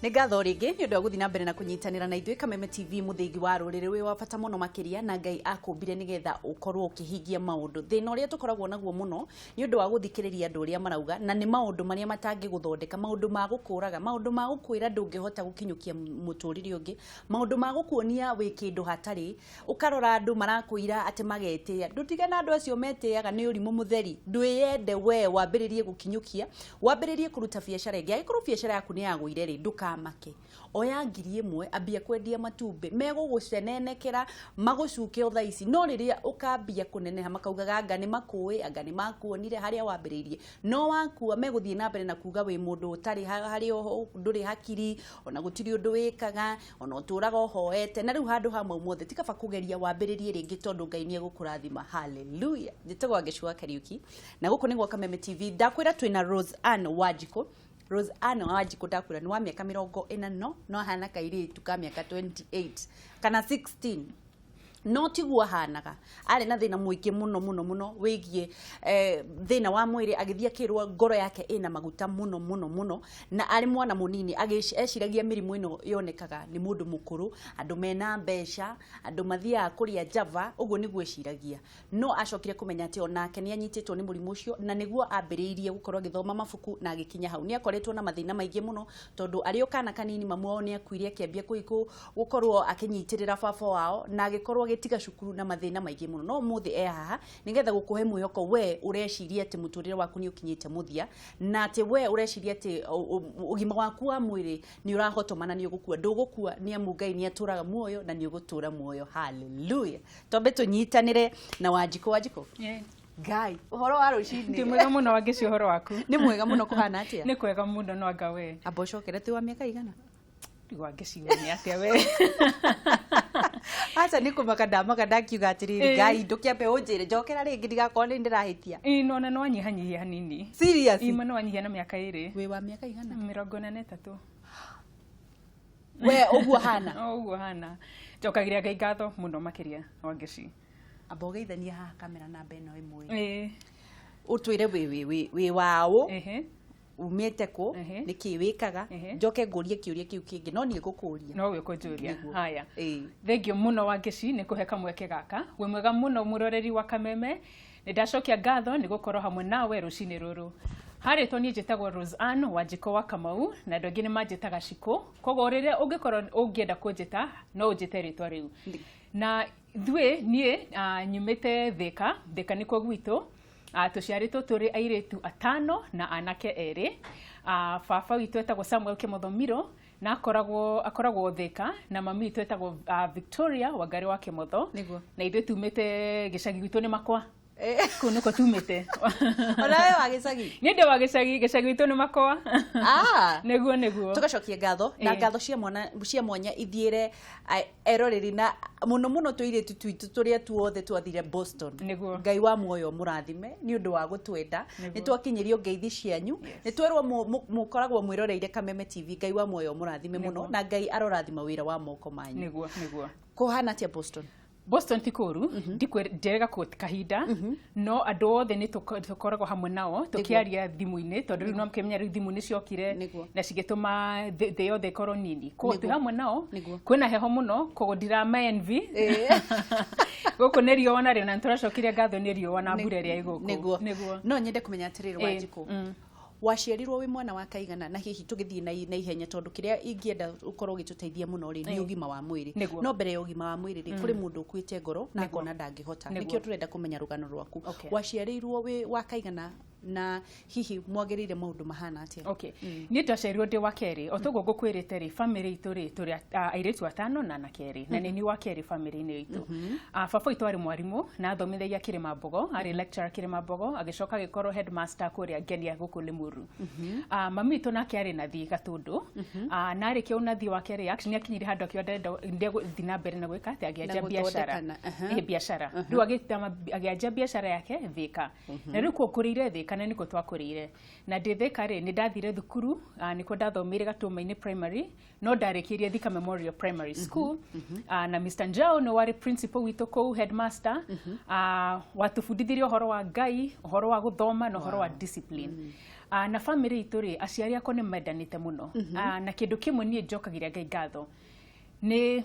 Nĩ ngatho rĩngĩ nĩ ũndũ wa gũthiĩ na mbere na kũnyitanĩra na ithuĩ. Kameme TV, mũthĩgi wa rũrĩrĩ wĩ wa bata mũno makĩria, na Ngai akũmbire nĩgetha ũkorwo ũkĩhingia maũndũ. Thĩna ũrĩa tũkoragwo naguo mũno nĩ ũndũ wa gũthikĩrĩria andũ ũrĩa marauga, na nĩ maũndũ marĩa matangĩgũthondeka, maũndũ ma gũkũraga, maũndũ ma gũkwĩra ndũngĩhota gũkinyũkia mũtũrĩre ũngĩ, maũndũ ma gũkuonia wĩ kĩndũ hatarĩ. Ũkarora andũ marakwĩra atĩ magetĩĩa, ndũtige na andũ acio metĩaga, nĩ ũrimũ mũtheri. Ndwĩyende we, wambĩrĩrie gũkinyũkia, wambĩrĩrie kũruta biacara ĩngĩ. Angĩkorwo biacara yaku nĩ yagũire rĩ, ndũkamake, oya 1000, ambia kwendia matumbĩ, megũgũcenenekera magũcuke o thaa ici. No rĩrĩa ũkambia kũneneha, makaugaga anga nĩ makũĩ, anga nĩ makuonire harĩa wambĩrĩirie. No wakua, megũthiĩ na mbere na kuga wĩ mũndũ ũtarĩ harĩa, ndũrĩ hakiri, ona gũtirĩ ũndũ wĩkaga, ona ũtũraga ũhoete. Na rĩu handũ ha mau mothe, ti kaba kũgeria wambĩrĩrie rĩngĩ, tondũ Ngai nĩ egũkũrathima. Haleluya. Njĩtagwo Wangeci wa Kariuki, na gũkũ nĩ gwa Kameme TV. Ndakwĩra twĩna Rose Ann Wanjikũ. Rose Ann Wanjikũ, ndakwĩra nĩ wa mĩaka 40, no ahana kairĩtu ka mĩaka 28 kana 16, no tiguo ahanaga. Arĩ na thĩna mũingĩ mũno mũno mũno wĩgiĩ thĩna wa mwĩrĩ. Agĩthiĩ akĩrwo ngoro yake ĩna maguta mũno mũno mũno, na arĩ mwana mũnini eciragia mĩrimũ ĩno yonekaga nĩ mũndũ mũkũrũ, andũ mena mbeca, andũ mathiaga kũrĩa Java, ũguo nĩguo eciragia. No acokire kũmenya atĩ onake nĩ anyitĩtwo nĩ mũrimũ ũcio, na nĩguo ambĩrĩirie gũkorwo agĩthoma mabuku na agĩkinya hau. Nĩ akoretwo na mathĩna maingĩ mũno, tondũ arĩ o kana kanini mamu wao nĩ akuire, akĩambia gũkorwo akĩnyitĩrĩra baba wao, na agĩkorwo agĩtiga cukuru na mathĩna maingĩ mũno. No ũmũthĩ e haha nĩgetha gũkũhe mwĩhoko, we ũreciria atĩ mũtũrĩre waku nĩ ũkinyĩte mũthia, na atĩ we ũreciria atĩ ũgima waku wa mwĩrĩ nĩ ũrahotoma na nĩ ũgũkua. Ndũgũkua, nĩ amu Ngai nĩ atũraga muoyo na nĩ ũgũtũra muoyo. Haleluya. Twambe tũnyitanĩre na Wanjikũ. Wanjikũ, Ngai, ũhoro wa rũcinĩ? Ndĩ mwega mũno, Wangeci, ũhoro waku? Nĩ mwega mũno. Kũhana atĩa? Nĩ kwega mũno, no anga we? Amba ũcokere, twĩ wa mĩaka igana? Rĩu Wangeci, we nĩ atĩa we? Aca, nĩ kũmaka ndamaka, ndakiuga atĩrĩrĩ, Ngai, ndũkĩambe ũnjĩre njokera rĩngĩ ndigakorwo nĩ ndĩrahĩtia. Ĩ, no na no wanyihanyihia hanini. Serious? Ima, no wanyihia na mĩaka 2. Wĩ wa mĩaka igana? 43. We ũguo hana? O ũguo hana. Njokagĩria Ngai ngatho mũno makĩria, Wangeci. Amba ũgeithanie haha kamera namba ĩno ĩmwe. Ĩ. Ũtwĩre wĩ waũ, umĩte kũ, nĩ kĩ wĩkaga. Njoke ngũrie kĩũria kĩu kĩngĩ, no niĩ ngũkũria. No wĩkũnjũria. Nĩguo. Haya. Ĩ. Thengiũ mũno, Wangeci, nĩ kũhe kamweke gaka. Wĩ mwega mũno, mũroreri wa Kameme. Nĩ ndacokia ngatho nĩ gũkorwo hamwe nawe rũcinĩ rũrũ. Harĩtwo niĩ njĩtagwo Rose Ann Wanjikũ wa Kamau, na andũ aingĩ nĩ manjĩtaga Cikũ. Koguo rĩrĩa ũngĩkorwo ũngĩenda kũnjĩta, no ũnjĩte rĩtwa rĩu. Na ithuĩ niĩ nyumĩte Thĩka. Thĩka nĩkuo gwitũ. Tũciarĩtwo tũrĩ airĩtu atano na anake erĩ. Baba witũ etagwo Samuel Kĩmotho Miro, na akoragwo Thĩka, na mami witũ etagwo Victoria Wangari wa Kĩmotho. Na ithuĩ tumĩte gĩcagi gwitũ nĩ Makwa. Kũu nĩkuo tumĩte. Ona we wa gĩcagi? Niĩ ndĩ wa gĩcagi, gĩcagi gwitũ nĩ Makwa. Ah. Nĩguo. Tũgacokia ngatho na ngatho cia mwana cia mwanya ithiĩre eroreri, na mũno mũno tũirĩtu twitũ tũrĩa tuothe twathire Boston. Ngai wa muoyo mũrathime nĩ ũndũ wa gũtwenda. Nĩ twakinyĩrio ngeithi cianyu, nĩ twerwo mũkoragwo mwĩroreire Kameme TV. Ngai wa muoyo mũrathime mũno, na Ngai arorathima wĩra wa moko manyu. Nĩguo. Kũhana atĩa Boston? Boston ti kũru, ndikwĩrega kũ kahinda, no andũ othe nĩ tũkoragwo hamwe nao tũkĩaria thimũ-inĩ, tondũ rĩu no kĩmenya rĩu thimũ nĩ ciokire na cigĩtũma thĩ yothe ĩkorwo nini. Koguo twĩ hamwe nao. Kwĩna heho mũno, koguo ndirama envy. Gũkũ nĩ riũa narĩo, na nĩtũracokirie ngatho nĩ riũa na mbura ĩrĩa ĩ gũkũ. Nĩguo. No nyende kũmenya atĩrĩrĩ, Wanjikũ, waciarirwo wĩ mwana wa kaigana? Na hihi tũgĩthiĩ na ihenya, tondũ kĩrĩa ingĩenda ũkorwo ũgĩtũteithia mũno rĩ, nĩ ũgima wa mwĩrĩ. No mbere ya ũgima wa mwĩrĩ rĩ, kũrĩ mũndũ ũkuĩte ngoro na akona ndangĩhota. Nĩkĩo tũrenda kũmenya rũgano rwaku. Waciarĩirwo wĩ wa kaigana, na hihi mwagĩrĩire maũndũ mahana atĩa? Okay. Niĩ ndaciarirwo ndĩ wa kerĩ. O toguo ngũkwĩrĩte rĩ, famĩlĩ itũ rĩ, tũrĩ airĩtu atano na anake erĩ, na nĩ niĩ wa kerĩ famĩlĩ-inĩ itũ. Baba witũ arĩ mwarimũ na athomithagia Kĩrĩma Mbogo, arĩ lecturer Kĩrĩma Mbogo, agĩcoka agĩkorwo headmaster kũrĩa Ngenia gũkũ Limuru. Mami witũ nake arĩ nathi Gatũndũ. Na arĩkia ũnathi wake rĩ, actually nĩ akinyire handũ akiuga ndarenda ndegũthiĩ na mbere na gwĩka atĩ, akĩanjia Na biacara. Gũthondekana, aha. Ĩ, biacara. Rĩu agĩtama akĩanjia biacara yake Thĩka, na rĩu kuo ngũrĩire Thĩka. Thika na nĩkuo twakũrĩire. Na ndĩ Thika rĩ, nĩ ndathire thukuru, nĩkuo ndathomeire Gatũma-inĩ Primary, no ndarĩkĩrie Thika Memorial Primary School. Na Mr. Njau nĩ warĩ principal witũ kũu, headmaster, watũbundithirie ũhoro wa Ngai, ũhoro wa gũthoma na ũhoro wa discipline. Na family itũ rĩ, aciari akwa nĩ mendanĩte mũno. Na kĩndũ kĩmwe niĩ njokagĩria Ngai ngatho nĩ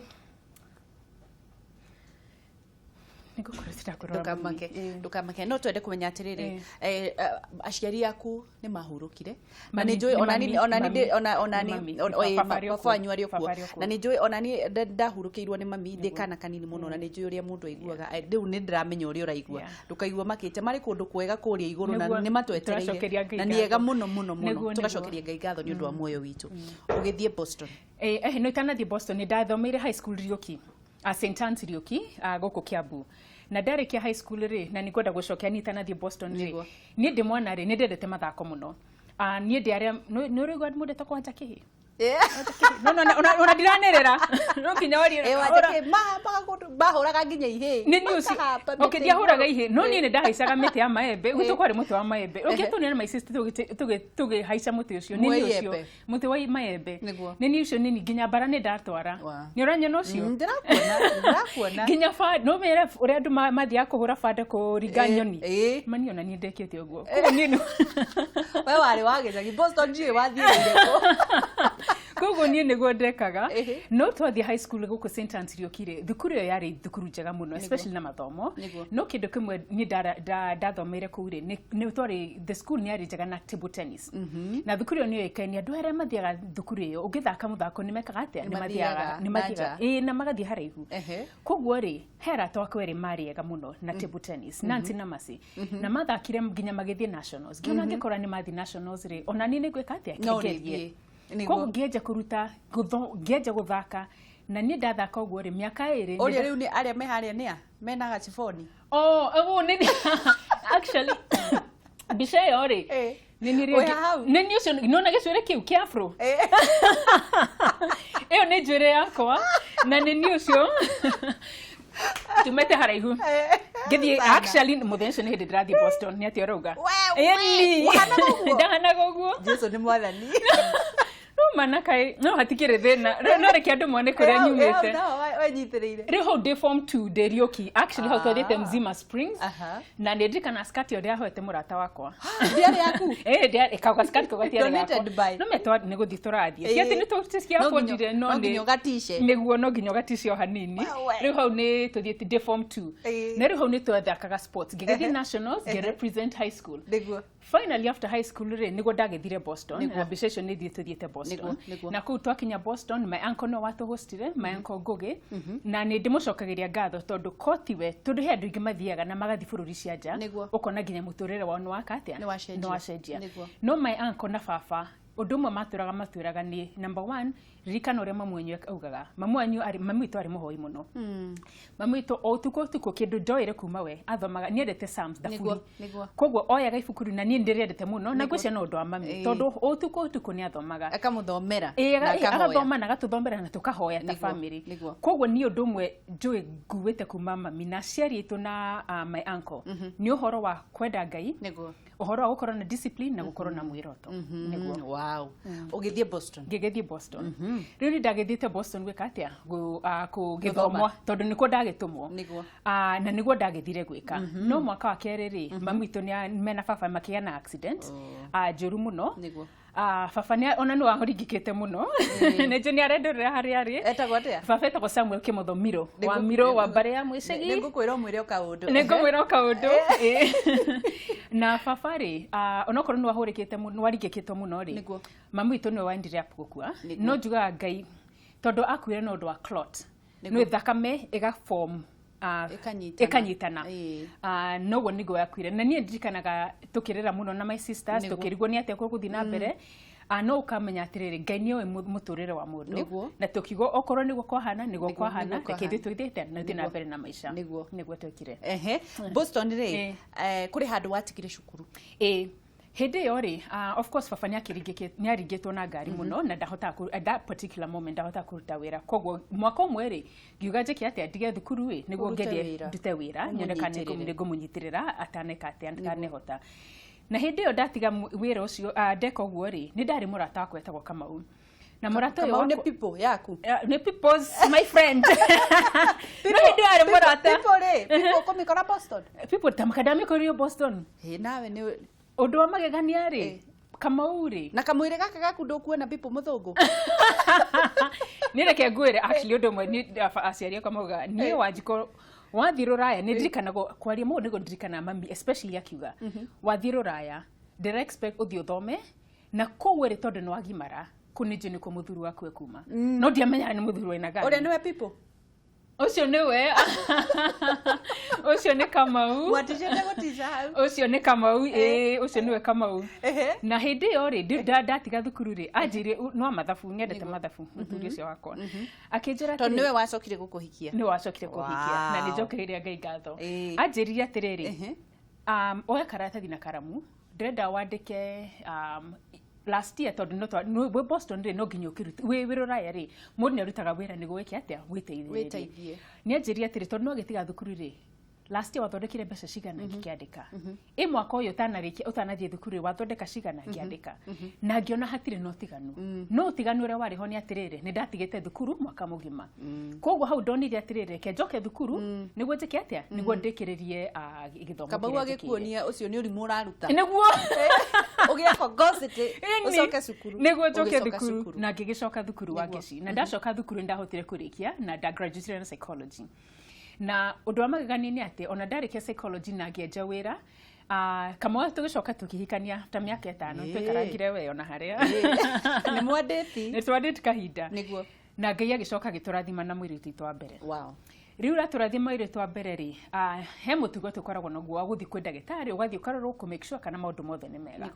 nĩngũkorwo citakũrora. Ndũkamake, ndũkamake. No twende kũmenya atĩrĩrĩ, aciari aku nĩ mahurũkire na Mami, nĩ njũĩ nĩ ona mami, ni ona ni mami, ona nĩ ni mami. Baba arĩ o baba kuo. wanyu arĩ o kuo. Baba arĩ o kuo. Na nĩ njũĩ ona ni ndahurũkĩirwo nĩ mami ndĩ kana kanini mũno, na nĩ njũĩ ũrĩa mũndũ aiguaga. Rĩu nĩ ndĩramenya ũrĩa ũraigua. Ndũkaigua makĩte, marĩ kũndũ kwega kũrĩa igũrũ na Nĩguo, nĩ matwetereire tũracokeria Ngai na nĩ ega ngatho. mũno mũno mũno. Nĩguo, nĩguo. Tũgacokeria Ngai ngatho nĩ ũndũ wa muoyo witũ. Ũgĩthiĩ Boston? No itanathiĩ Boston, nĩ ndathomeire high school Riũki, St. Anne's Riũki, gũkũ Kiambu. Na ndarĩkia high school rĩ, na nĩngwenda gũcokia niĩ itanathiĩ Boston rĩ, Nĩguo. niĩ ndĩ mwana rĩ, nĩ ndendete mathako mũno. Niĩ ndĩ arĩa nĩ ũraigua mũndũ etagwo Wanja Kĩhĩ? No, no, ona ndiranĩrĩra, no nginya warie. Wanja mahũraga nginya ihĩ. Nĩ niĩ ũcio. Makahamba Okay, mĩtĩ ndiahũraga igũrũ. ihĩ, no niĩ nĩ ndahaicaga mĩtĩ ya maembe. Gwitũ kwarĩ mũtĩ wa maembe. Ũngĩatũnire na my sister tũgĩhaica mũtĩ ũcio, nĩ niĩ ũcio. Mwĩembe. Mũtĩ wa maembe. Nĩguo. Nĩ niĩ ũcio, nĩ niĩ nginya mbara nĩ ndatwara. Wow. Nĩ ũranyona ũcio? Ndĩrakuona, ndĩrakuona. Nginya no mere ũrĩa andũ mathiaga kũhũra banda kũringa nyoni. Mani ona niĩ ndekĩte ũguo. Koguo niĩ We warĩ wa gĩcagi. Boston ndiũĩ wathiĩrĩire kũ. Koguo niĩ nĩguo ndekaga. No twathiĩ high school gũkũ St. Anne's Riũki rĩ, thukuru ĩyo yarĩ thukuru njega mũno, especially na mathomo. No kĩndũ kĩmwe niĩ ndathomeire kũu rĩ, nĩ twarĩ, the school nĩ yarĩ njega na table tennis. Na thukuru ĩyo nĩ yoĩkaine, andũ arĩa mathiaga thukuru ĩyo, ũngĩthaka mũthako nĩ mekaga atĩa? Nĩ mathiaga nĩ na mathiaga nja. Ĩĩ, na magathiĩ haraihu. Koguo rĩ, he arata akwa erĩ marĩ ega mũno na table tennis, Nancy na Mercy, na mathakire nginya magĩthiĩ nationals. Ngĩona angĩkorwo nĩ mathiĩ nationals rĩ, ona niĩ nĩ ngwĩka atĩa? No Kĩngerie. ũrĩthiĩ. Nĩguo. Koguo ngĩanjia kũruta ngĩanjia gũthaka, na niĩ ndathaka ũguo rĩ, mĩaka 2 Ũrĩa rĩu nĩ arĩa me harĩa nĩa mena gaciboni? Oh, nĩ actually mbica ĩyo rĩ, nĩ niĩ Wĩ rĩngĩ hau? nĩ niĩ ũcio nona gĩcuĩrĩ kĩu kĩa afro. Ĩyo nĩ njuĩrĩ yakwa na nĩ niĩ ũcio tumete haraihu ngĩthiĩ. Sana. Actually mũthenya ũcio nĩ hĩndĩ ndĩrathiĩ Boston. Nĩ atĩa ũrauga? We, Ĩni. ũhanaga ũguo? Ndahanaga ũguo. Jesu nĩ mwathani. No mana kaĩ, no hatikĩrĩ thĩna. No reke andũ mone kũrĩa nyumĩte. Wenyitĩrĩire. Rĩu hau ndĩ form 2 ndĩ Riũki, actually hau twathiĩte Mzima Springs. Na nĩ ndirikana skirt ĩyo ndĩrahoete mũrata wakwa. Ndiarĩ yaku? Ĩ, kauga skirt kau gatiarĩ Donated gakwa. by. No metwa nĩ gũthiĩ tũrathiĩ, ti atĩ nĩ tũciabondire, no No nginya ũgatice. Nĩguo, no nginya ũgatice o hanini. Wewe. Rĩu hau nĩ tũthiĩte ndĩ form 2. Na rĩu hau nĩ twathakaga sports, ngĩgĩthiĩ nationals, ngĩ represent high school. Finally after high school rĩ, nĩguo ndagĩthire Boston. Na mbica icio nĩ thiĩ tũthiĩte Boston. Nĩguo, nĩguo. Na kũu twakinya Boston, my uncle no watũhostire, my uncle Ngugi, na nĩ ndĩmũcokagĩria ngatho tondũ kotiwe, tondũ he andũ aingĩ mathiaga na magathiĩ bũrũri cia nja, ũkona nginya mũtũrĩre wao nĩ waka atĩa? Nĩ wacenjia. Nĩ wacenjia. No my uncle na baba, ũndũ ũmwe matũraga matwĩraga nĩ number one, ririkana ũrĩa mamu wanyu augaga. Mamu wanyu arĩ, mami witũ arĩ mũhoi mũno. Mami witũ o ũtukũ ũtukũ, kĩndũ ndoĩre kuma we athomaga, nĩendete Psalms, thaburi. Nĩguo, nĩguo. Koguo oyaga ibuku rĩu, na niĩ ndĩrĩendete mũno, na ngwĩciria no ũndũ wa mami, tondũ o ũtukũ ũtukũ nĩ athomaga. Akamũthomera Ĩĩ, na akahoya. Agathoma na agatũthomera na tũkahoya ta family. Koguo niĩ ũndũ ũmwe njũĩ nguĩte kuma mami na aciari aitũ na my uncle nĩ ũhoro wa kwenda Ngai, ũhoro wa gũkorwo na discipline na gũkorwo na mwĩroto. Nĩguo. Wow. Ũgĩthiĩ Boston? Ngĩgĩthiĩ Boston. Rĩu nĩ ndagĩthiĩte Boston gwĩka atĩa? Gũthoma. Gũgĩthomwo, tondũ nĩkuo ndagĩtũmwo. Na nĩguo ndagĩthire gwĩka. No mwaka wa kerĩ rĩ, mami witũ mena baba makĩgĩa na accident njũru mũno. Baba nĩ ona nĩ wahoringĩkĩte mũno, nĩ njũĩ nĩ arendorera harĩa arĩ. Etagwo atĩa? Baba etagwo Samuel Kĩmotho Miro wa Miro wa mbarĩ ya Mwĩcegi. Nĩ ngũkwĩra ũmwĩre o kaũndũ. Nĩ ngũmwĩra o kaũndũ. Na baba rĩ, onokorwo nĩ wahũrĩkĩte mũno, nĩ waringĩkĩte mũno rĩ, mami witũ nĩwe waendire up gũkua. No njugaga Ngai, tondũ akuire na ũndũ wa clot. Nĩ thakame ĩgaform Ĩkanyitana. Ĩkanyitana. Noguo nĩguo yakuire, na niĩ ndirikanaga tũkĩrĩra mũno na my sisters, tũkĩrigwo nĩ atĩa gũgũthiĩ na mbere. No ũkamenya atĩrĩrĩ, Ngai nĩoĩ mũtũrĩre wa mũndũ. Na tũkiuga okorwo nĩguo kwahana, nĩguo kwahana, Nĩguo reke kwahana. ithuĩ tũthiĩte na tũthiĩ na mbere na maica. Nĩguo twekire. Boston rĩ, kũrĩ handũ watigire cukuru? Ĩĩ, hĩndĩ ĩyo rĩ, of course baba nĩaringĩtwo na ngari mũno, na ndahotaga at that particular moment ndahotaga kũruta wĩra. Koguo mwaka ũmwe rĩ, ngiuga njĩke atĩa? Ndige thukuru ĩ, nĩguo Ũrute ngerie wĩra. ndute wĩra, nyone kana Ũmũnyitĩrĩre. nĩngũmũnyitĩrĩra ataneka atĩa, atanehota. Na hĩndĩ ĩyo ndatiga wĩra ũcio, ndeka ũguo rĩ, nĩ ndarĩ mũrata wakwa etagwo Kamau, na mũrata ũyũ Kamau nĩ wakwa people yaku? Nĩ people's my friend, no hĩndĩ ĩyo arĩ mũrata. People rĩ, people kũmĩkora Boston? People tamakadamĩkorio Boston. Ĩ nawe nĩ Ũndũ wa magegania rĩ, Kamau rĩ, na kamwĩrĩ gaka gaku ndũkuona people mũthũngũ. Nĩ reke ngwĩre, actually ũndũ ũmwe nĩ aciari akwa maugaga niĩ Wanjikũ wathiĩ rũraya, nĩ ndirikanaga kwaria mũno, nĩguo ndirikanaga mami especially akiuga wathiĩ rũraya ndĩra expect ũthiĩ ũthome na kũu ĩrĩ tondũ nĩ wagimara kũu nĩ njũĩ nĩkuo mũthuri waku ekuma, no ndiamenyaga nĩ mũthuri wa gani. Ũrĩa nĩwe people? Ũcio nĩwe, ũcio nĩ Kamau. Mwaticĩte gũtica hau. Ũcio nĩ Kamau, ĩĩ, ũcio nĩwe Kamau. Na hĩndĩ ĩyo rĩ, ndatiga thukuru rĩ, anjĩire no mathabu, nyendete mathabu. Mũthuri ũcio wakwa akĩnjĩra Tondũ atĩrĩrĩ, nĩwe wacokire gũkũhikia? Nĩ wacokire kũhikia na nĩ njokeire Ngai ngatho. Anjĩrire atĩrĩrĩ, oya karatathi na karamu, ndĩrenda wandĩke last year, tondũ no wĩ Boston rĩ, no nginya ũkĩrute wĩ rũraya rĩ, mũndũ nĩ arutaga wĩra nĩguo wĩke atĩa? Wĩteithĩrĩrie. Wĩteithie. Nĩ anjĩrire atĩrĩ, tondũ no agĩtiga thukuru rĩ, last year wathondekire mbeca cigana? Ngĩkĩandĩka. Ĩ mwaka ũyũ ũtanarĩkia, ũtanathiĩ thukuru rĩ, wathondeka cigana? Ngĩandĩka na ngĩona hatirĩ na ũtiganu, no ũtiganu ũrĩa warĩ ho nĩ atĩrĩrĩ, nĩ ndatigĩte thukuru mwaka mũgima. Koguo hau ndonire atĩrĩrĩ, reke njoke thukuru nĩguo njĩke atĩa? Nĩguo ndĩkĩrĩrie gĩthomo Kamau kĩrĩa njĩkĩire. Agĩkuonia ũcio nĩ ũrimũ ũraruta. Nĩguo. Ũgĩakwa ngocĩtĩ. Ĩni, ũcoke cukuru. Nĩguo njoke Ũgĩcoka thukuru na ngĩgĩcoka thukuru wa Ngeci, na ndacoka thukuru nĩ ndahotire kũrĩkia na nda graduate na psychology. Na ũndũ wa magegania nĩ atĩ ona ndarĩkia psychology na ngĩenja wĩra, Kamau tũgĩcoka tũkĩhikania ta mĩaka 5. Twaikarangire we ona harĩa. Nĩ mwandĩti. Nĩ twandĩti kahinda. Na Ngai agĩcoka agĩtũrathima na mũirĩtu witũ wa mbere. Rĩu ratũrathima mũirĩtu wa mbere rĩ, he mũtugo tũkoragwo naguo wa gũthiĩ kwĩ ndagĩtarĩ, ũgathiĩ ũkarorwo kũ make sure kana maũndũ mothe nĩ mega.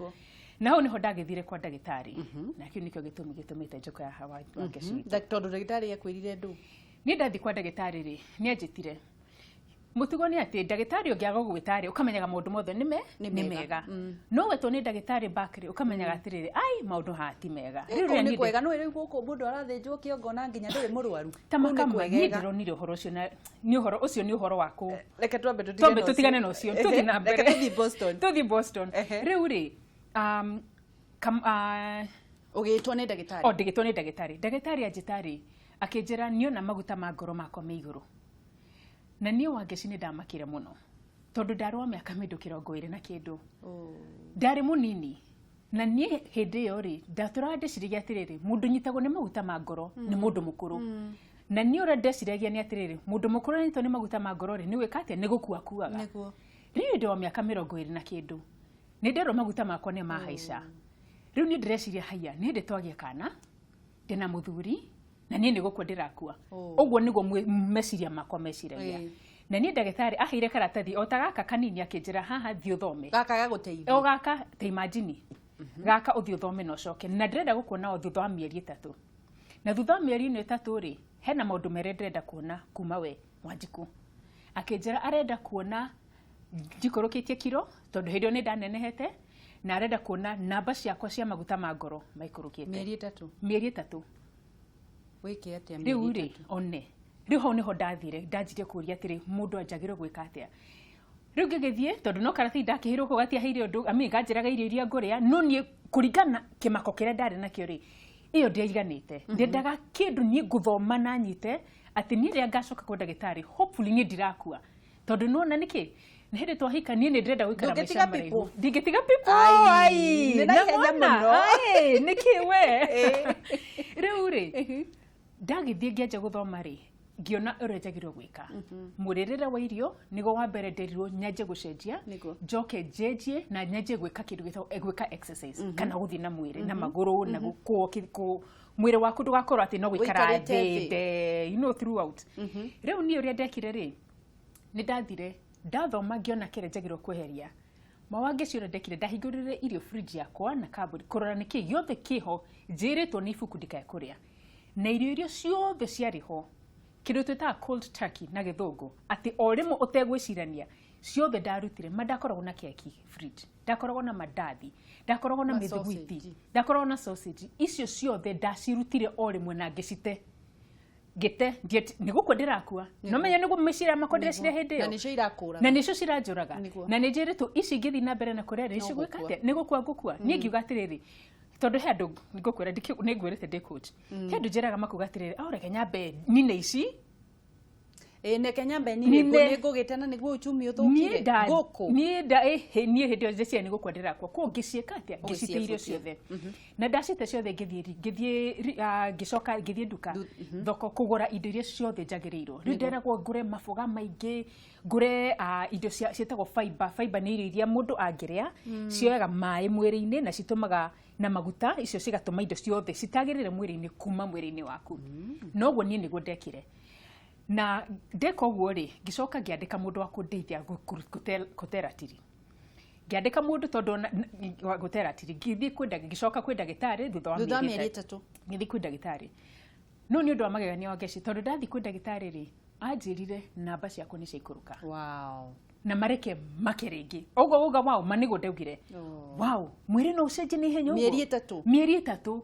Na hau nĩho ndagĩthire kwa ndagĩtarĩ, na kĩu nĩkĩo gĩtũmi gĩtũmĩte njũke haha wa Ngeci witũ. Tondũ ndagĩtarĩ ekwĩrire ndũ? Niĩ ndathiĩ kwa ndagĩtarĩ rĩ, nĩ anjĩtire. Mũtugo nĩ atĩ ndagĩtarĩ ũngĩaga gũgwĩta rĩ, ũkamenyaga maũndũ mothe nĩ Nĩ nĩ mega. mega. No wetwo nĩ ndagĩtarĩ back rĩ, ũkamenyaga atĩrĩrĩ, ai, maũndũ haha ti mega. Rĩu Kũu rĩrĩa nĩ niĩ kwega, no rĩu gũkũ mũndũ arathĩnjwo kĩongo na nginya ndũrĩ mũrwaru. Ta Kũu nĩ makama niĩ kwegega. ndĩronire ũhoro ũcio na nĩ ũhoro ũcio nĩ ũhoro wa kũ Reke twambe tũtigane twambe na ũcio. tũtigane na ũcio, tũthiĩ na mbere. Reke tũthiĩ Boston. Tũthiĩ Boston. Rĩu rĩ, Ũgĩtwo nĩ ndagĩtarĩ? O ndĩgĩtwo nĩ ndagĩtarĩ. Ndagĩtarĩ anjĩta rĩ, akĩnjĩra niona maguta ma ngoro makwa me igũrũ, na niĩ Wangeci nĩ ndamakire mũno tondũ ndarĩ wa mĩaka mĩndũ 20 na kĩndũ, ndarĩ mũnini, na niĩ hĩndĩ ĩyo rĩ, ndatũraga ndĩciragia atĩrĩrĩ, mũndũ nyitagwo nĩ maguta ma ngoro nĩ mũndũ mũkũrũ, na niĩ ũrĩa ndeciragia nĩ atĩrĩrĩ, mũndũ mũkũrũ anyitwo nĩ maguta ma ngoro rĩ, nĩ gwĩka atĩa? Nĩ gũkua akuaga. Rĩu ndĩ wa mĩaka 20 na kĩndũ, nĩ nderwo maguta makwa nĩ mahaica. Rĩu niĩ ndĩreciria, haiya, nĩ hĩndĩ twagĩa kana, ndĩna mũthuri na niĩ nĩ gũkua ndĩrakua. Ũguo nĩguo meciria makwa meciragia. Na niĩ ndagĩtarĩ aheire karatathi o ta gaka kanini, akĩnjĩra haha thiĩ ũthome. Gaka gagũteithia. O gaka, ta imagine gaka, ũthiĩ ũthome na ũcoke, na ndĩrenda gũkuona o thutha wa mĩeri 3, na thutha wa mĩeri ĩno 3 rĩ, hena maũndũ merĩ ndĩrenda kuona kuma we Wanjikũ. Akĩnjĩra arenda kuona njikũrũkĩtie kiro, tondũ hĩndĩ ĩyo nĩ ndanenehete, na arenda kuona namba ciakwa cia maguta ma ngoro maikũrũkĩte. Mĩeri 3? Mĩeri 3. Wĩke atĩa Rĩu mĩeri rĩ, 3? One rĩu hau nĩho ndathire ndanjirie kũria atĩrĩ, mũndũ anjagĩrĩirwo gwĩka atĩa rĩu ngĩgĩthiĩ, tondũ no karatathi ndakĩheirwo kũu gatiaheire ũndũ ami ganjĩraga irio iria ngũrĩa, no niĩ kũringana kĩmako kĩrĩa ndarĩ nakĩo rĩ, ĩyo ndiaiganĩte. Ndendaga kĩndũ niĩ ngũthoma na nyite atĩ niĩ rĩrĩa ngacoka kwa ndagĩtarĩ, hopefully niĩ ndirakua, tondũ nĩwona nĩkĩ nĩ hĩndĩ twahika, niĩ nĩ ndĩrenda gũikara maica Ndũngĩtiga maraihu. people. Ndingĩtiga people. Ai, Ai, nĩ na ihenya na mwana, mũno. ai, nĩkĩ we rĩu rĩ, ndagĩthiĩ ngĩanjia gũthoma rĩ, ngĩona ũrĩa njagĩrĩirwo gwĩka mũrĩrĩre wa irio. Nĩguo wa mbere nderirwo nyanjie gũcenjia, njoke njenjie na nyanjie gwĩka kĩndũ gĩtagwo gwĩka exercise kana gũthiĩ na mwĩrĩ na magũrũ na mwĩrĩ waku ndũgakorwo atĩ no gũikara Ũikarĩte thĩ thĩ. nde throughout. Rĩu niĩ ũrĩa ndekire rĩ, nĩ ndathire ndathoma ngĩona kĩrĩa njagĩrĩirwo kweheria. Mawangeci, ũrĩa ndekire, ndahingũrire irio fridge yakwa na cupboard kũrora nĩkĩ gĩothe kĩho njĩrĩtwo nĩ ibuku ndikae kũrĩa, na irio iria ciothe ciarĩ ho, kĩndũ twĩtaga cold turkey na gĩthũngũ, atĩ o rĩmwe ũtegwĩcirania, ciothe ndarutire. Ma ndakoragwo na keki fridge, ndakoragwo na mandathi, ndakoragwo na Na mĩthiguiti, sausage. ndakoragwo na sausage, icio ciothe ndacirutire o rĩmwe na ngĩcite. Ngĩte nĩ gũkua ndĩrakua. No menya nĩguo meciria makwa ndĩreciria hĩndĩ Na ĩyo. nĩcio irakũraga. Na nĩcio ciranjũraga. Nĩguo. Na nĩ njĩrĩtwo ici ingĩthiĩ na mbere na kũrĩa rĩ, No cigwĩka gũkua. atĩa? Nĩ gũkua ngũkua. Niĩ ngiuga atĩrĩrĩ, tondũ he andũ ngũkwĩra nĩ ngwĩrĩte ndĩ coach. He andũ njĩraga makuga atĩrĩrĩ, "Ah, reke nyambe nine ici." Ĩ neke nyambe Nine. nine nĩngũgĩte na nĩguo uchumi Niĩ ũthũkire. nda Ngũkũ. niĩ nda ĩhĩ niĩ hĩndĩ ĩyo ndĩciria nĩ gũkua ndĩrakua. Koguo ngĩciĩka atĩa? Ngĩcite irio Ũgĩciebutia. ciothe. Na ndacite ciothe ngĩthiĩ ngĩcoka ngĩthiĩ nduka thoko kũgũra indo iria ciothe njagĩrĩirwo. Rĩu nderagwo ngũre maboga maingĩ, ngũre indo ciĩtagwo fiber. Fiber nĩ irio iria mũndũ angĩrĩa cioyaga maĩ mwĩrĩ-inĩ na citũmaga na maguta icio cigatũma indo ciothe citagĩrĩre mwĩrĩ-inĩ kuma mwĩrĩ-inĩ waku. Noguo niĩ nĩguo ndekire. Na ndeka ũguo rĩ, ngĩcoka ngĩandĩka mũndũ wa kũndeithia gũte ratiri. Ngĩandĩka mũndũ tondũ wa gũte ratiri, ngĩthiĩ kwĩ ngĩcoka kwĩ ndagĩtarĩ thutha wa Thutha wa mĩeri mĩeri 3. Ngĩthiĩ kwĩ ndagĩtarĩ. No nĩ ũndũ wa magegania wa Ngeci, tondũ ndathiĩ kwĩ ndagĩtarĩ rĩ, anjĩrire namba ciakwa nĩ ciaikũrũka. Wow. Na mareke make rĩngĩ. Ũguo uga wow, ma nĩguo ndaugire. Oh. Wow, mwĩrĩ no ũcenjie na ihenya ũguo. Mĩeri 3. Mĩeri 3.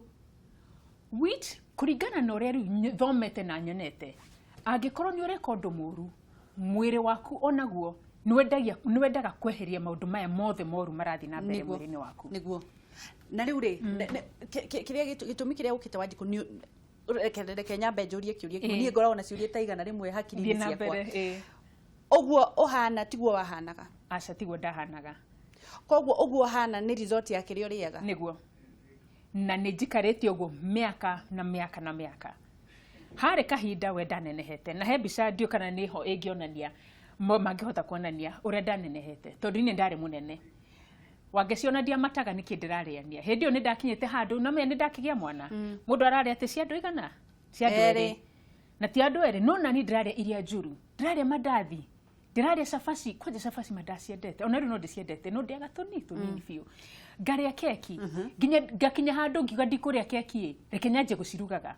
Which kũringana na ũrĩa rĩu thomete na nyonete, angĩkorwo nĩ ũreka ũndũ mũru, mwĩrĩ waku onaguo nĩwendaga kweheria maũndũ maya mothe moru marathiĩ na mbere mwĩrĩ-inĩ waku. Nĩguo. Na rĩu rĩ, kĩrĩa gĩtũmi kĩrĩa ũkĩte Wanjikũ nĩ reke nyambe njũrie kĩũria kĩmwe. Niĩ ngoragwo na ciũria ta 100 hakiri-inĩ Thiĩ na ciakwa. mbere, ĩĩ. Ũguo ũhana tiguo wahanaga. Aca, tiguo ndahanaga. Koguo ũguo ũhana nĩ result ya kĩrĩa ũrĩaga. Nĩguo. Na nĩ njikarĩte ũguo mĩaka na mĩaka na mĩaka. Harĩ kahinda we ndanenehete na he mbica ndiũ kana nĩho ĩngĩonania mangĩhota kuonania ũrĩa ndanenehete tondũ niĩ ndarĩ mũnene. Wangeci ona ndiamataga nĩkĩ ndĩrarĩania. Hĩndĩ ĩyo nĩ ndakinyĩte handũ no menya nĩ ndakĩgĩa mwana. Mũndũ ararĩa atĩ cia andũ igana? Cia andũ Erĩ. erĩ. Na ti andũ erĩ, no nani ndĩrarĩa iria njũru. Ndĩrarĩa mandathi. Ndĩrarĩa cabaci, kwanja cabaci mandaciendete. Ona rĩu no ndĩciendete, no ndĩaga tũnini tũnini biũ. Ngarĩa keki. Nginya ngakinya handũ ngiuga ndikũrĩa keki ĩ, reke nyanjie gũcirugaga.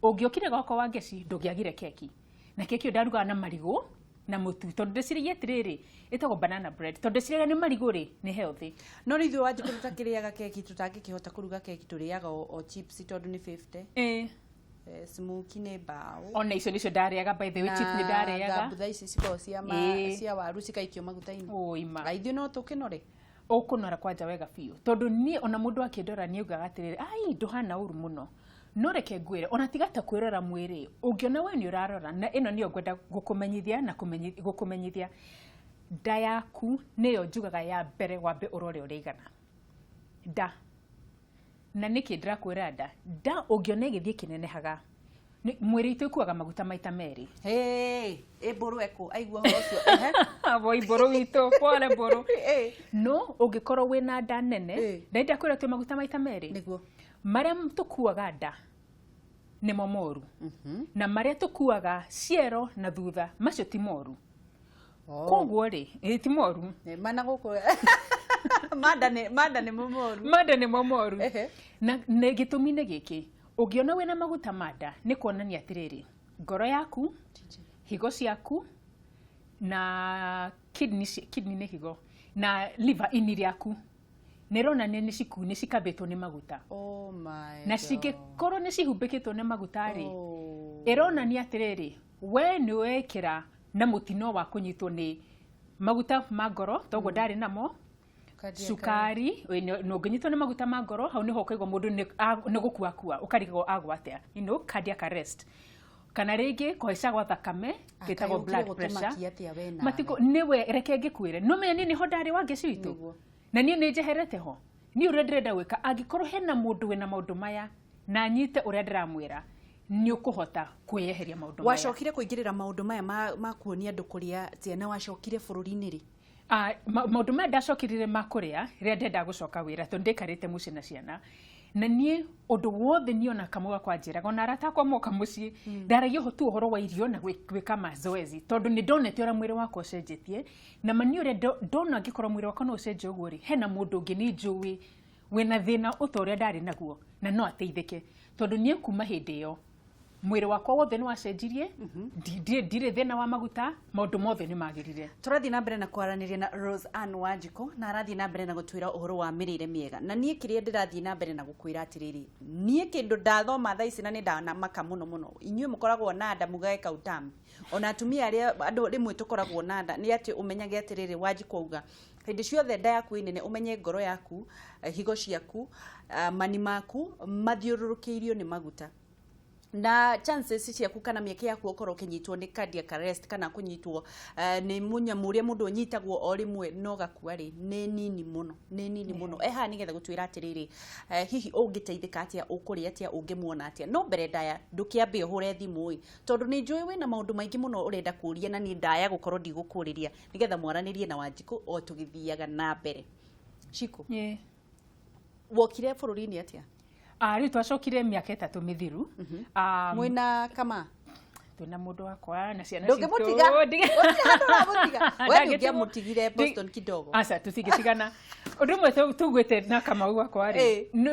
Ũngĩokire gwakwa Wangeci ndũngĩagire keki. Na keki ĩyo ndarugaga na marigũ na mũtu tondũ ndĩciragia atĩrĩrĩ, ĩtagwo banana bread tondũ ndĩciragia nĩ marigũ rĩ, nĩ healthy. No rĩu ithuĩ Wanjikũ tũtakĩrĩaga keki tũtangĩkĩhota kũruga keki tũrĩaga o chips tondũ nĩ 50. Smoky nĩ mbaũ. Ona icio nĩcio ndarĩaga, by the way, chips nĩ ndarĩaga. Thambutha ici cikoragwo cia waru cikaikio maguta-inĩ. Ũima. Ithuĩ no tũkĩnore. Ũkũnora kwanja wega biũ tondũ niĩ ona mũndũ akĩndora nĩ augaga atĩrĩrĩ, ai ndũhana ũru mũno. No reke ngwĩre, ona tiga ta kwĩrora mwĩrĩ, ũngĩona we nĩ ũrarora, na ĩno nĩyo ngwenda gũkũmenyithia na gũkũmenyithia, nda yaku nĩyo njugaga ya mbere wambe ũrore ũrĩa ĩigana. Nda. Na nĩkĩ ndĩrakwĩra nda? Nda ũngĩona ĩgĩthiĩ ĩkĩnenehaga, mwĩrĩ witũ ĩkuaga maguta maita merĩ. Hey, ĩ mbũrũ ekũ, aigua ũhoro ũcio. Ehe. Voi mbũrũ witũ, pole mbũrũ. Ĩ. No ũngĩkorwo wĩna nda nene, ndenda kwĩra twĩ maguta maita merĩ. Nĩguo. Marĩa tũkuaga nda nĩmo moru. Na marĩa tũkuaga ciero na thutha, macio ti moru. Koguo rĩ, ti moru. Mana gũkũ. Manda nĩmo moru. Manda nĩmo moru. Na gĩtũmi nĩ gĩkĩ, ũngĩona wĩna maguta ma nda nĩ kuonania atĩrĩrĩ, ngoro yaku, higo ciaku na kidney, kidney nĩ higo na liver, ini rĩaku nĩ ĩronania nĩ cikambĩtwo nĩ maguta. Oh my Na God. cingĩkorwo nĩ cihumbĩkĩtwo nĩ maguta rĩ, Oh. ĩronania atĩrĩrĩ, we nĩ wekĩra na mũtino wa kũnyitwo nĩ maguta ma ngoro, toguo ndarĩ namo, Cardiac cukari, na ũngĩnyitwo nĩ maguta ma ngoro, hau nĩho ũkaigua mũndũ nĩ gũkua akua, ũkarigwo agwa atĩa, cardiac arrest. Kana rĩngĩ kũhaica gwa thakame, gĩtagwo Kaĩ blood ũkire pressure. gũtũmakia atĩa we nawe? Matikũ, nĩwe reke ngĩkwĩre, no menya niĩ nĩho ndarĩ Wangeci witũ. Nĩguo. Na niĩ nĩ njeherete ho. Niĩ ũrĩa ndĩrenda gwĩka, angĩkorwo hena mũndũ wĩna maũndũ maya na anyite ũrĩa ndĩramwĩra, nĩ ũkũhota kwĩyeheria maũndũ maya. Wacokire kũingĩrĩra maũndũ maya ma kuonia andũ kũrĩa ciana wacokire bũrũri-inĩ rĩ? Maũndũ maya ndacokirire ma kũrĩa rĩrĩa ndendaga gũcoka wĩra tondũ ndĩkarĩte mũciĩ na ciana. Na niĩ ũndũ wothe niĩ ona kamwe gakwa njĩraga, ona arata akwa moka mũciĩ, ndaragia tu ũhoro wa irio na gwĩka mazoezi tondũ nĩ ndonete ũrĩa mwĩrĩ wakwa ũcenjetie. Na ma niĩ ũrĩa ndona angĩkorwo mwĩrĩ wakwa no ũcenjie ũguo rĩ, hena mũndũ ũngĩ nĩ njũĩ wĩna thĩna ũta ũrĩa ndarĩ naguo na no ateithĩke. Tondũ niĩ kuma hĩndĩ ĩyo Mwĩrĩ wakwa wothe nĩ wacenjirie, ndirĩ thĩna wa maguta, maũndũ mothe nĩ magĩrire. Tũrathiĩ na mbere na kwaranĩria na Rose Ann Wanjikũ, na arathiĩ na mbere na gũtwĩra ũhoro wa mĩrĩre mĩega. Na niĩ kĩrĩa ndĩrathiĩ na mbere na gũkwĩra atĩrĩrĩ, niĩ kĩndũ ndathoma thaa ici na nĩ ndanamaka mũno mũno, inyuĩ mũkoragwo na nda mũgeka utambi, ona atumia arĩa andũ rĩmwe tũkoragwo na nda, nĩ atĩ ũmenyage atĩrĩrĩ, Wanjikũ auga hĩndĩ ciothe nda yaku ĩ nene, ũmenye ngoro yaku, higo ciaku, mani maku mathiũrũrũkĩirio nĩ maguta, na chances ciaku kana mĩeke yaku ũkorwo ũkĩnyitwo nĩ cardiac arrest kana kũnyitwo nĩ mũnyamũ ũrĩa mũndũ ũnyitagwo o rĩmwe no gakua rĩ, nĩ nini mũno, nĩ nini mũno. Haha nĩgetha gũtwĩra atĩrĩrĩ, hihi ũngĩteithĩka atĩa, ũkũrĩa atĩa, ũngĩmuona atĩa. No mbere ndaya ndũkĩambe ũhũre thimũ ĩ, tondũ nĩ njũĩ wĩna maũndũ maingĩ mũno ũrenda kũũria, na niĩ ndaya gũkorwo ndigũkũrĩria nĩgetha mwaranĩrie na Wanjikũ o tũgĩthiaga na mbere. Shiko, wokire bũrũri-inĩ atĩa? Rĩu twacokire mĩaka 3 mĩthiru. Mwĩna kama? Twĩna mũndũ wakwa na ciana Ndũngĩmũtiga. Gũtirĩ handũ ũramũtiga. We nĩũngĩamũtigire Boston kidogo. Aca, tũtingĩtigana. Ũndũ ũmwe tugwĩte na Kamau wakwa rĩ, nĩ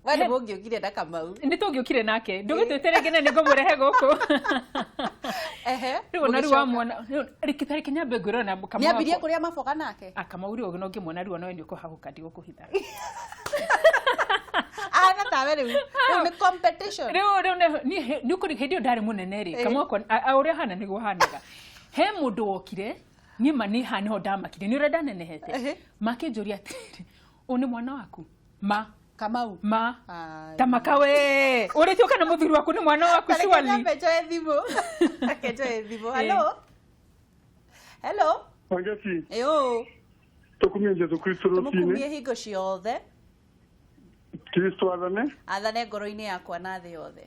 we nĩ mũngĩũkire na Kamau. Nĩ tũngĩũkire nake. Ndũgĩtwĩte rĩngĩ na nĩngũmũrehe gũkũ. Rĩu ona rĩu wamuona, rĩu nyambe ngwĩre na Kamau. Nĩambirie kũrĩa maboga nake? Kamau rĩu no ngĩmuona rĩu ona we nĩũkũhagũka, ndigũkũhitha. Ahana tawe rĩu. Rĩu nĩ competition. Rĩu nĩ ũkũri hĩndĩ ĩyo ndarĩ mũnene rĩ, Kamau akwa, ũrĩa ahana nĩguo ahanaga. He mũndũ wokire, niĩ ma nĩ haha nĩho ndamakire, nĩ ũrĩa ndanenehete. Makĩnjũria atĩrĩrĩ, ũyũ nĩ mwana waku? Ma. Kamau. Ma. Tamaka we. Ũrĩtie kana mũthuri waku nĩ mwana waku surely. Reke njoe thimũ. Reke njoe thimũ. Hello. Hello. Wangeci. Eyo. Tũkumie Jesũ Kristo rũcinĩ. Tũmũkumie hingo ciothe. Kristo athane. Athane ngoro-inĩ yakwa na thĩ yothe.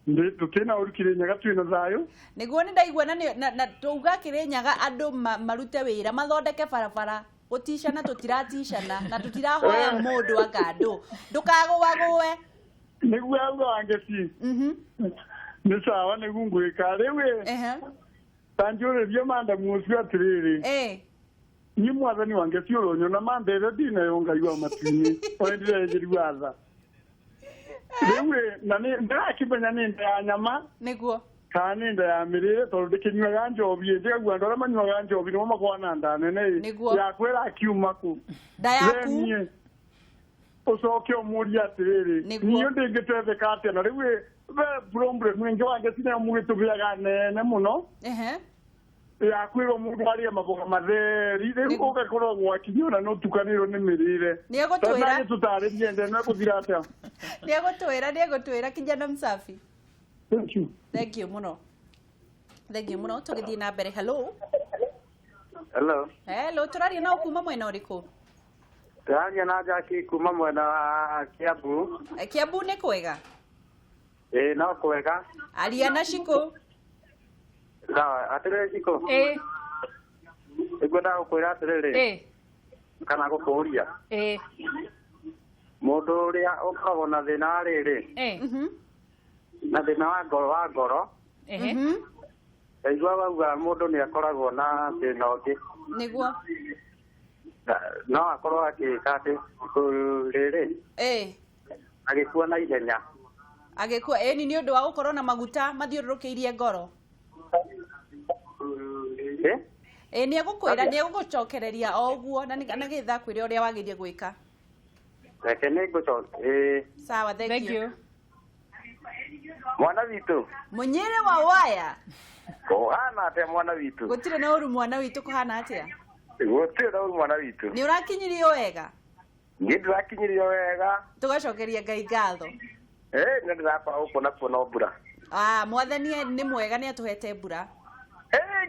Tũtĩna ũru Kĩrĩnyaga twĩna thayũ. Nĩguo nĩ ndaigua na tauga Kĩrĩnyaga andũ marute wĩra, mathondeke barabara, gũticana tũtiraticana na tũtirahoya mũndũ anga andũ. Ndũkagũagũe. Nĩguo auga Wangeci. Nĩ sawa nĩguo ngwĩka. Rĩu ĩ, ta njũrĩrie mandamu ũcio atĩrĩrĩ. Niĩ mwathani Wangeci ũronyona mandere ndinayo Ngai wa matu-inĩ, o ndĩrejeria tha. Rĩu na nĩ ndĩrakĩmenya nĩ nda ya nyama. Nĩguo. Kana nĩ nda ya mĩrĩre, tondũ ndĩkĩnyuaga njobi, ndĩkaigua andũ arĩa manyuaga njobi nĩmo makoragwo na nda nene ĩ. Nĩguo. Yakwa ĩrakiuma kũ? Nda yaku. Ũcoke ũmũrie atĩrĩrĩ, niĩ ndĩngĩteithĩka atĩa? Na rĩu ĩ, be problem ĩngĩ Wangeci nĩyo mũgĩtũgĩaga nene mũno. Ya kwĩrwo mũndũ arĩe maboga matheri, rĩu ũgakorwo gwakinya ona nĩ ũtukanĩirwo nĩ mĩrĩre. Nĩegũtwĩra. Tũtarĩrie nda ĩno ĩgũthira atĩa? Nĩegũtwĩra, kijana msafi. Thank you. Thank you mũno. Thank you mũno. Tũgĩthiĩ na mbere. Hello. Hello. Hello, tũraria na kuma mwena ũrĩkũ? Tũraria na Jackie kuma mwena wa Kiambu. Kiambu nĩ kwega? Ĩĩ no kwega. Aria na Shiko. Sawa, atĩrĩrĩ Shiko. Nĩngwenda gũkwĩra atĩrĩrĩ. Kana gũkũũria. Mũndũ ũrĩa ũkoragwo na thĩna wa rĩrĩ. Na thĩna wa ngoro. Ndaigua wauga mũndũ nĩ akoragwo na thĩna ũngĩ. Nĩguo. No akorwo agĩka atĩ rĩrĩ. Agĩkua na ihenya. Agĩkua, ĩni nĩ ũndũ wa gũkorwo na maguta mathiũrũrũkĩirie ngoro. Nĩ egũkwĩra, nĩ egũgũcokereria o ũguo na nĩgetha akwĩre ũrĩa wagĩrĩire gwĩka. Reke nĩ ngũcoke. Sawa, thank you. Mwana witũ. Mũnyĩrĩ wa waya. Kũhana atĩa mwana witũ? Gũtirĩ na ũru mwana witũ, kũhana atĩa? Gũtirĩ na ũru mwana witũ. Nĩ ũrakinyirio wega? Niĩ ndĩrakinyirio wega. Tũgacokeria Ngai ngatho. Nĩ ndĩrakora gũkũ nakuo no mbura. Mwathani nĩ mwega, nĩ atũhete mbura.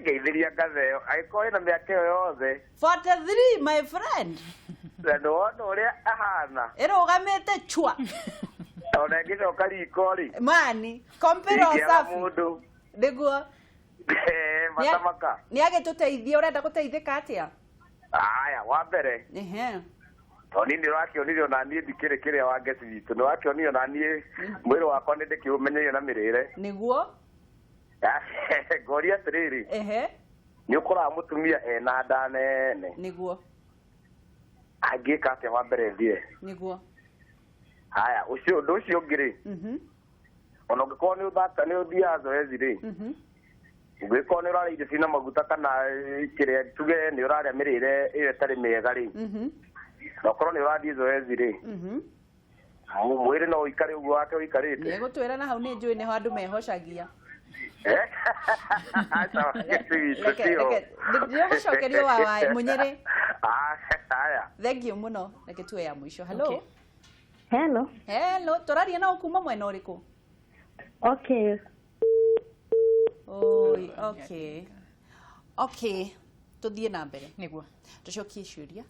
Ngeithĩria ngatheo, angĩkorwo ĩna mĩaka ĩyo yothe. 43 my friend. Na nĩwona ũrĩa ahana. Ĩrũgamĩte chua. Ona ĩngĩcoka riko rĩ. Mani, kompero safi. Mũndũ. Nĩguo. Matamaka. Nĩ agĩtũteithia, ũrenda gũteithĩka atĩa? Aya, wa mbere. Tondũ niĩ nĩũrakĩonire ona niĩ ndikĩrĩ kĩrĩa Wangeci witũ, nĩwakĩonire ona niĩ mwĩrĩ wakwa nĩndĩkĩũmenyeire na mĩrĩre. Nĩguo. Ngoria atĩrĩrĩ. Nĩ ũkoraga mũtumia ena nda nene. Nĩguo. Angĩka atĩa wa mbere thiĩ? Nĩguo. Haya, ũcio ũndũ ũcio ũngĩ rĩ. Ona ũngĩkorwo nĩ ũthaka nĩ ũthiaga zoezi rĩ, ũngĩkorwo nĩ ũrarĩa irio ciĩna maguta kana kĩrĩa tuge nĩ ũrarĩa mĩrĩre ĩyo ĩtarĩ mĩega rĩ, na ũkorwo nĩ ũrathiĩ zoezi rĩ, mwĩrĩ no ũikare ũguo wake ũikarĩte. Nĩegũtwĩra na hau nĩ njũĩ nĩho andũ mehocagia. Nĩgũcokerio wa Mũnyĩrĩ. Haya. Thank you mũno. Reke tuwe ya mũico. Hello. Hello. Hello, tũraria na kuma mwena ũrĩkũ? Okay. Oi, okay. Okay, tũthiĩ na mbere. Nĩguo. Tũcokie ciũria.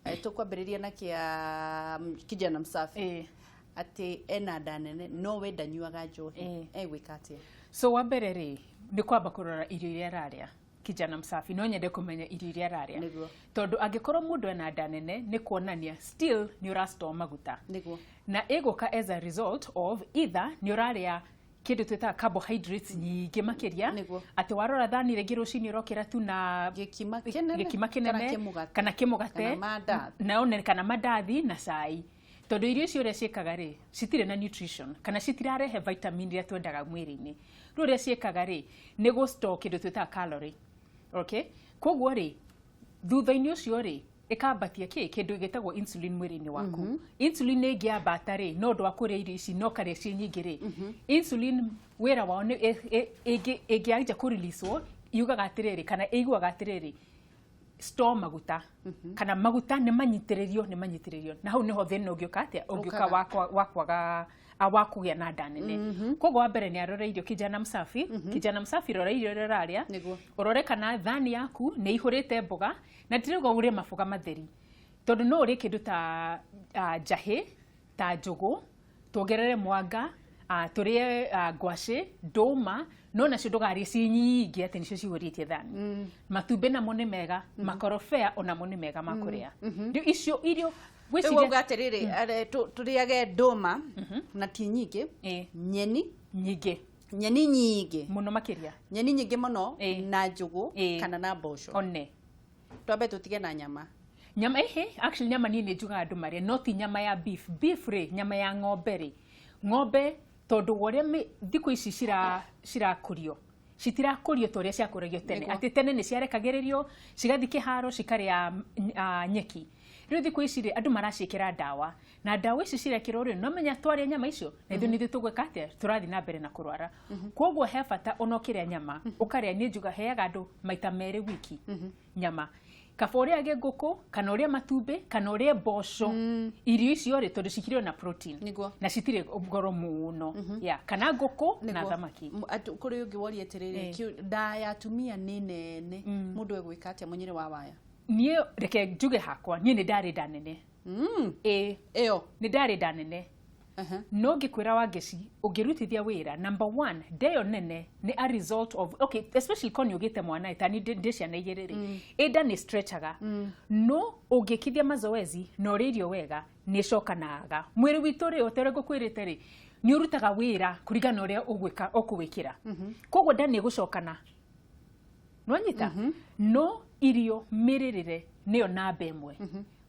Tũkwambĩrĩria na kĩa kijana msafi. Atĩ ena nda nene no we ndanyuaga njohi. Egwĩka atĩa? So wa mbere rĩ, nĩ kwamba kũrora irio iria ararĩa. Kijana msafi no nyende kũmenya irio iria ararĩa. Tondũ angĩkorwo mũndũ ena nda nene nĩ kuonania still nĩ ũrastore maguta. Nĩguo. Na ĩgũka as a result of either nĩ ũrarĩa kĩndũ twĩtaga carbohydrates nyingĩ makĩria, atĩ warora thani rĩngĩ rũcinĩ ũrokĩra tu na gĩkima kĩnene kana kĩmũgate kana mandathi na cai. Tondũ irio icio ũrĩa ciĩkaga rĩ, citirĩ na nutrition kana citirarehe vitamin iria twendaga mwĩrĩ-inĩ. Rĩu ũrĩa ciĩkaga rĩ, nĩ gũ store kĩndũ twĩtaga calorie. Okay? Koguo rĩ, thutha-inĩ ũcio rĩ, ĩkambatia kĩ kĩndũ gĩtagwo insulin mwĩrĩ-inĩ waku. Insulin ĩngĩambata rĩ, no ũndũ wa kũrĩa irio ici no karĩa ciĩ nyingĩ rĩ, insulin wĩra wao nĩ ĩngĩanjia kũreleaswo, yugaga atĩrĩrĩ kana ĩiguaga atĩrĩrĩ, store maguta kana maguta nĩ manyitĩrĩrio na hau nĩho thĩna ũngĩũka atĩa, ũngĩũka wa kwaga wa kũgĩa na nda nene. Koguo wa mbere nĩ arore irio kijana msafi. Kijana msafi rora irio iria ũrarĩa, ũrore kana thani yaku nĩ ihũrĩte mboga, na ndirauga ũrĩe maboga matheri tondũ no ũrĩe kĩndũ ta njahĩ, ta njũgũ, tuongerere mwanga, tũrĩe ngwacĩ, ndũma, no nacio ndũkarĩe ciĩ nyingĩ atĩ nĩcio cihũrĩtie thani. Matumbĩ namo nĩ mega, makorobea onamo nĩ mega ma kũrĩa. Rĩu icio irio rĩu wauga atĩrĩrĩ, tũrĩage ndũma na ti nyingĩ, nyeni nyingĩ, nyeni nyingĩ mũno makĩria, nyeni nyingĩ mũno na njũgũ kana na mboco. One twambe tũtige na nyama. Nyama ehe, actually nyama niĩ nĩ njugaga andũ marĩe, no ti nyama ya beef. Beef rĩ, nyama ya ng'ombe rĩ, ng'ombe tondũ wa ũrĩa thikũ ici cirakũrio, citirakũrio ta ũrĩa ciakũragio tene. Atĩ tene nĩ ciarekagĩrĩrio cigathiĩ kĩharo cikarĩa nyeki. Rĩu thikũ ici rĩ, andũ maraciĩkĩra ndawa, na ndawa ici cirekĩrwo rĩ, no menya twarĩa nyama icio na ithuĩ nithuĩ tũgwĩka atĩa, tũrathiĩ na mbere na kũrwara. Koguo he bata ona ũkĩrĩa nyama ũkarĩa, niĩ njuga heaga andũ maita merĩ wiki nyama. Kaba ũrĩage ngũkũ kana ũrĩe matumbĩ kana ũrĩe mboco, irio icio rĩ tondũ cikĩrĩ na protein na citirĩ goro mũno, kana ngũkũ na thamaki. Kũrĩ ũngĩ woria atĩrĩrĩ, nda ya atumia nĩ nene, mũndũ egwĩka atĩa Mũnyĩrĩ wa Waya? Niĩ reke njuge hakwa, niĩ nĩ ndarĩ nda nene. Ĩyo nĩ ndarĩ nda nene. No ngĩkwĩra Wangeci, ũngĩrutithia wĩra, number one, nda ĩyo nene nĩ a result of, okay, especially korwo nĩ ũgĩte mwana ta niĩ ndĩ ciana igĩrĩ rĩ, ĩ nda nĩ stretchaga. No ũngĩkithia mazoezi na ũrĩe irio wega, nĩ ĩcokanaga. Mwĩrĩ witũ rĩ, o ta ũrĩa ngũkwĩrĩte rĩ, nĩ ũrutaga wĩra kũringana na ũrĩa ũgwĩka ũkũwĩkĩra. Koguo nda nĩ ĩgũcokana. Nĩwanyita? No irio mĩrĩrĩre nĩyo namba ĩmwe.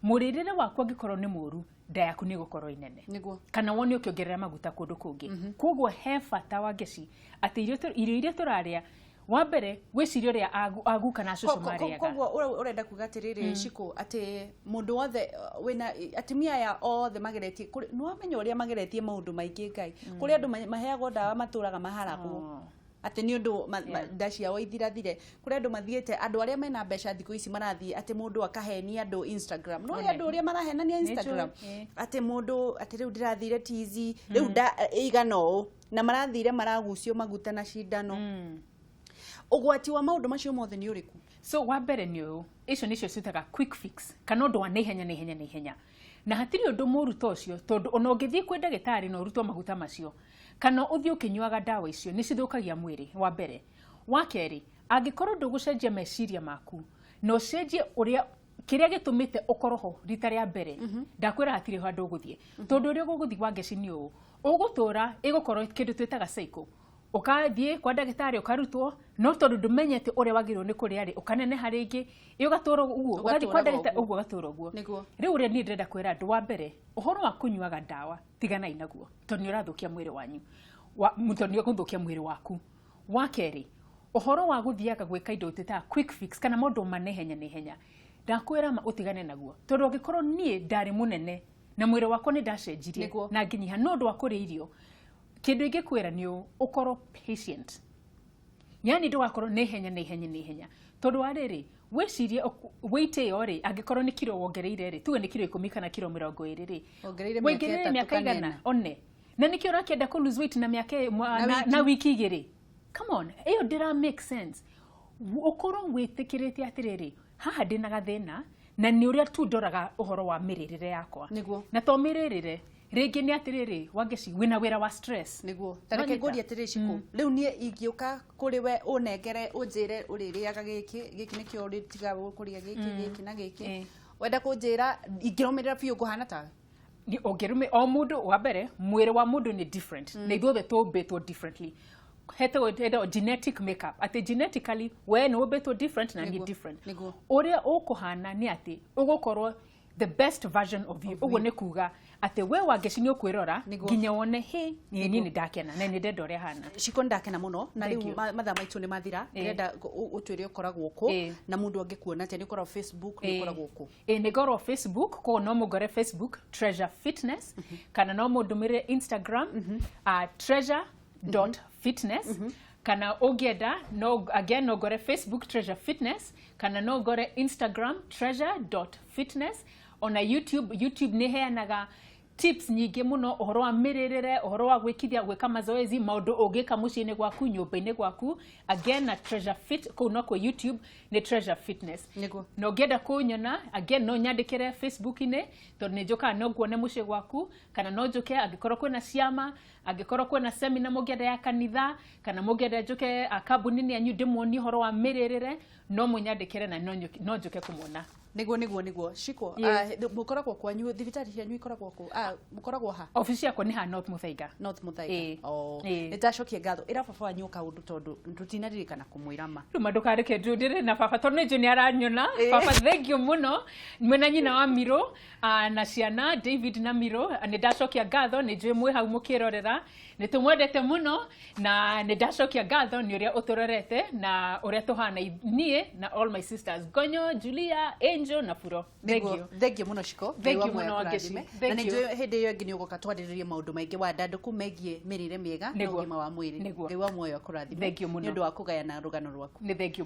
Mũrĩrĩre waku angĩkorwo nĩ mũru, nda yaku nĩ ĩgũkorwo inene. Kana wone ũkĩongerera maguta kũndũ kũngĩ. Koguo he bata Wangeci atĩ irio iria tũrarĩa, wa mbere wĩcirie ũrĩa aguka na cũcũ marĩaga. Koguo ũrenda kuga atĩrĩrĩ Shiko, atĩ mũndũ wothe wĩna atumia aya othe mageretie, nĩ wamenya ũrĩa mageretie maũndũ maingĩ Ngai. Kũrĩ andũ maheagwo ndawa matũraga maharagwo. Atĩ nĩ ũndũ nda ciao ithirathire. Kũrĩ andũ mathiĩte, andũ arĩa mena mbeca thikũ ici marathiĩ atĩ mũndũ akahenia andũ Instagram. No andũ ũrĩa marahenania Instagram, atĩ mũndũ atĩ rĩu ndĩrathire tizi, rĩu nda ĩigana ũũ, na marathire maragucio maguta na cindano. Ũgwati wa maũndũ macio mothe nĩ ũrĩkũ? So wa mbere nĩ ũyũ, icio nĩcio ciĩtaga quick fix kana ũndũ wa naihenya naihenya naihenya. Na hatirĩ ũndũ mũru ta ũcio, tondũ ona ũngĩthiĩ kwĩ ndagĩtarĩ na ũrutwo maguta macio kana ũthiĩ ũkĩnyuaga ndawa icio, nĩ cithũkagia mwĩrĩ wa mbere. Wa kerĩ, angĩkorwo ndũgũcenjia meciria maku na ũcenjie ũrĩa kĩrĩa gĩtũmĩte ũkorwo ho rita rĩa mbere, ndakwĩra hatirĩ handũ ũgũthiĩ. Tondũ ũrĩa ũgũthiĩ Wangeci nĩ ũũ, ũgũtũra ĩgũkorwo kĩndũ twĩtaga cycle. Ũkathiĩ kwa ndagĩtarĩ ũkarutwo, no tondũ ndũmenyete ũrĩa wagĩrĩirwo nĩ kũrĩa rĩ, ũkaneneha rĩngĩ, ĩ ũgatũra ũguo, ũgathiĩ kwa ndagĩtarĩ ũguo ũgatũra ũguo. Rĩu ũrĩa niĩ ndĩrenda kwĩra andũ, wa mbere, ũhoro wa kũnyuaga ndawa tiganai naguo, tondũ nĩ ũrathũkia mwĩrĩ wanyu. Tondũ nĩ ũgũthũkia mwĩrĩ waku. Wa kerĩ, ũhoro wa gũthiaga gwĩka indo twĩtaga quick fix kana maũndũ ma naihenya naihenya, ndakwĩra ma ũtigane naguo, tondũ angĩkorwo niĩ ndarĩ mũnene na mwĩrĩ wakwa nĩ ndacenjirie na nginyiha no ũndũ wa kũrĩa irio, kĩndũ ingĩkwĩra nĩ ũkorwo patient, yani ndũgakorwo naihenya naihenya naihenya, tondũ wa rĩrĩ wĩcirie weight ĩyo rĩ, angĩkorwo nĩ kiro wongereire rĩ, tuge nĩ kiro 10 kana kiro 20 rĩ, wongereire mĩaka igana one, na nĩkĩo ũrakĩenda kũ lose weight na mĩaka na wiki 2. Come on, ĩyo ndĩra make sense. Ũkorwo wĩtĩkĩrĩte atĩrĩrĩ, haha ndĩna gathĩna na nĩ ũrĩa tu ndoraga ũhoro wa mĩrĩrĩre yakwa. Na to mĩrĩrĩre rĩngĩ nĩ atĩrĩrĩ, Wangeci, wĩna wĩra wa stress. Nĩguo. Ta reke ngũrie atĩrĩrĩ Shiko, rĩu niĩ ingĩũka kũrĩ we ũnengere ũnjĩre ũrĩrĩaga gĩkĩ, gĩkĩ nĩkĩo ũrĩtiga kũrĩa gĩkĩ, gĩkĩ na gĩkĩ. Wenda kũnjĩra ingĩrũmĩrĩra biũ ngũhana tawe? Ũngĩrũmĩ o mũndũ, wa mbere mwĩrĩ wa mũndũ nĩ different, na ithuothe tũmbĩtwo differently. Hetagwo genetic makeup, atĩ genetically we nĩ ũmbĩtwo different na niĩ different. Ũrĩa ũkũhana nĩ atĩ ũgũkorwo the best version of you. Ũguo nĩ kuga atĩ we Wangeci nĩ ũkwĩrora nginya wone hĩ niĩ nĩ ndakena na nĩ ndenda ũrĩa hana. Shiko, ndakena mũno na rĩu mathaa maitũ nĩ mathira, ndĩrenda ũtwĩre ũkoragwo kũ na mũndũ angĩkuona atĩa. Nĩ ũkoragwo Facebook, nĩ ũkoragwo kũ? Nĩ ngoragwo Facebook, koguo no mũngore Facebook Treasure Fitness, kana no mũndũmĩrĩre Instagram treasure.fitness, kana ũngĩenda no again no ngore Facebook Treasure Fitness, kana no ngore Instagram treasure.fitness, ona YouTube. YouTube nĩ heanaga tips nyingĩ mũno ũhoro wa mĩrĩrĩre, ũhoro wa gwĩkithia, gwĩka mazoezi, maũndũ ũngĩka mũciĩ-inĩ gwaku, nyũmba-inĩ gwaku. Again na Treasure Fit, kũu no kwĩ YouTube nĩ Treasure Fitness. Na ũngĩenda kũnyona again no nyandĩkĩre Facebook-inĩ, tondũ nĩ njũkaga no nguone mũciĩ gwaku, kana no njũke angĩkorwo kwĩna ciama, angĩkorwo kwĩna seminar mũngĩenda ya kanitha, kana mũngĩenda njũke kambuni-inĩ yanyu ndĩmuonie ũhoro wa mĩrĩrĩre, no mũnyandĩkĩre na no njũke kũmuona. Nĩguo nĩguo nĩguo. Shiko, mũkoragwo kwanyu, thibitarĩ cianyu ikoragwo kũ? Mũkoragwo ha? Obici yakwa nĩ ha North Muthaiga. North Muthaiga. Nĩ ndacokia ngatho. Ĩra baba wanyu kaũndũ tondũ tũtinaririkana kũmwĩra ma. Rĩu ndũkareke ndĩrĩ na baba tondũ nĩ njũĩ nĩ aranyona. Baba, thank you mũno. Mwĩna nyina wa Miro na ciana David na Miro, nĩ ndacokia ngatho, nĩ njũĩ mwĩ hau mũkĩrorera. Nĩ tũmwendete mũno na nĩ ndacokia ngatho nĩ ũrĩa ũtũrorete na ũrĩa tũhana niĩ na all my sisters, Gonyo, Julia, Angel na Furo. Thank you. Thank you mũno Shiko. Thank you mũno Wangeci. Na nĩ njũĩ hĩndĩ ĩyo ĩngĩ nĩ ũgoka twarĩrĩrie maũndũ maingĩ wandandũku megiĩ mĩrĩre mĩega na ũgima wa mwĩrĩ. Ngai wa muoyo akũrathime nĩ ũndũ wa kũgayana rũgano rwaku. Nĩ thank you.